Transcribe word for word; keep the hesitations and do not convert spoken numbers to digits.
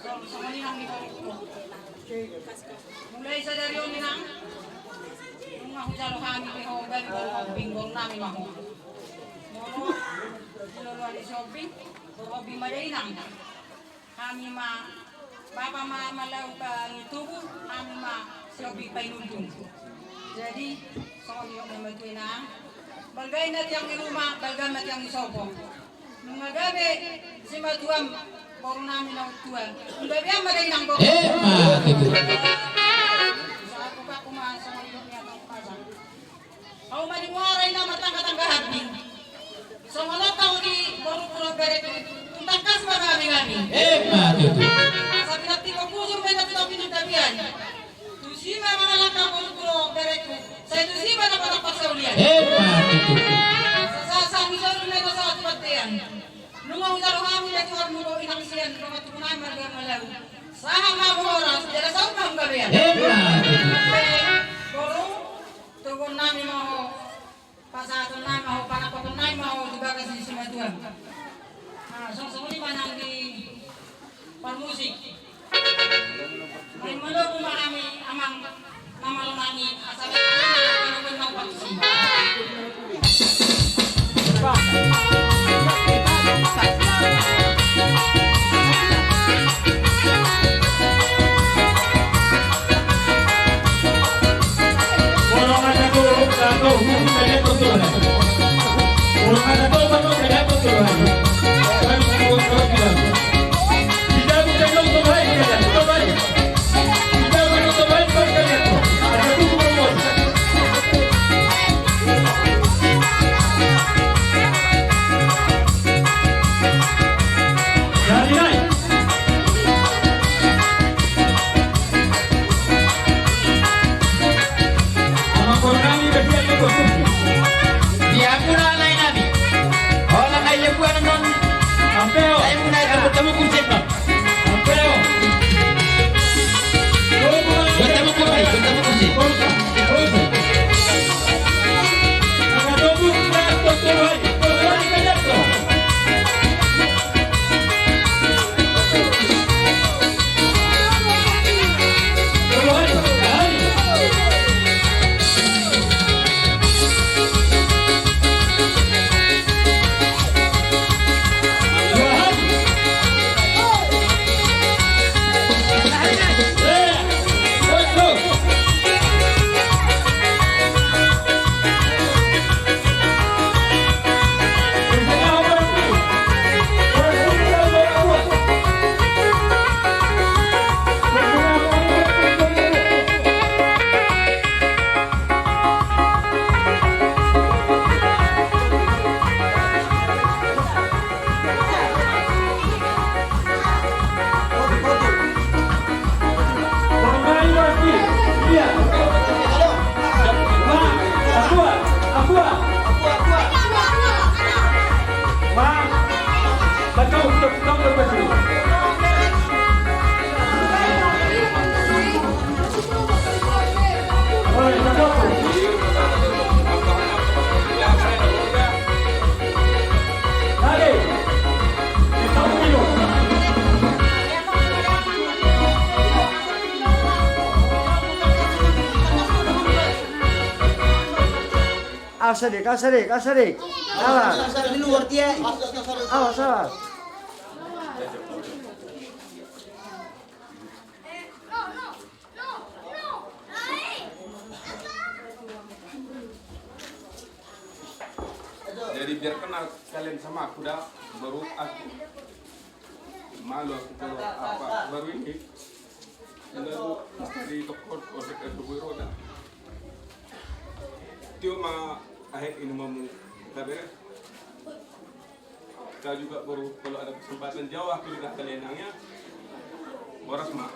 Songon i nang di boru. Mulai sadari on, inang, nunga hujalo hami di ho, gabe boru hombing, boru nami ma ho. Molo di loloan i si hombing, boru hombing ma da, inang. Hami ma, bapa ma, ma laho pangitubu, hami ma si hombing painunjung. Jadi songon i ma, matua, inang. Balga ma tiang ni ruma, balga ma tiang ni sopo. Nunga gabe simatuam, boru nami na tua. Nunga gabe ma da, inang, boru. Emma tutu. Sahat tu paku ma songon i, inang, pasang. Hauma ni muara, inang, martangga-tangga hambing. Songon on tu hami, boru, boru, bereku, tung tangkas ma hami, hami. Emma tutu. Asa pinantikhon hujur ma, inang, tu pinantikhon tapian. Tusi ma mangalangka, boru, boru, bereku, sai tusi ma na patak parsaulian. Emma tutu. Asa sahat-sahat ni solu, inang, sahat tu bontean. Nunga hujalo hami, inang, tu hormu, inang, sian dongan tubu nami marga Malau. Sahat ma boras, jala saut ma hami gabean. Emma tutu. Boru, togon nami ma ho. Pasahaton nami ma ho, panangkokon nami ma ho di bagas ni simatuam. Nah, songon i ma nang di parmusik. Main manogu ma hami, amang, na malo nami, asa baen ma hami na panubuan nang panusi. Awas, Dik, awas, Dik, awas, Dik. Awas. Awas, awas. Jadi biarkan kalian sama aku dah, baru aku. Malu aku kalau apa, baru ini. Lalu istri tokor, korek, eh, tubuh roda. Tio ma, ahe, ini mamu, kita beres. Kau juga baru, kalau ada kesempatan jauh aku juga kalian nanya. Boras ma.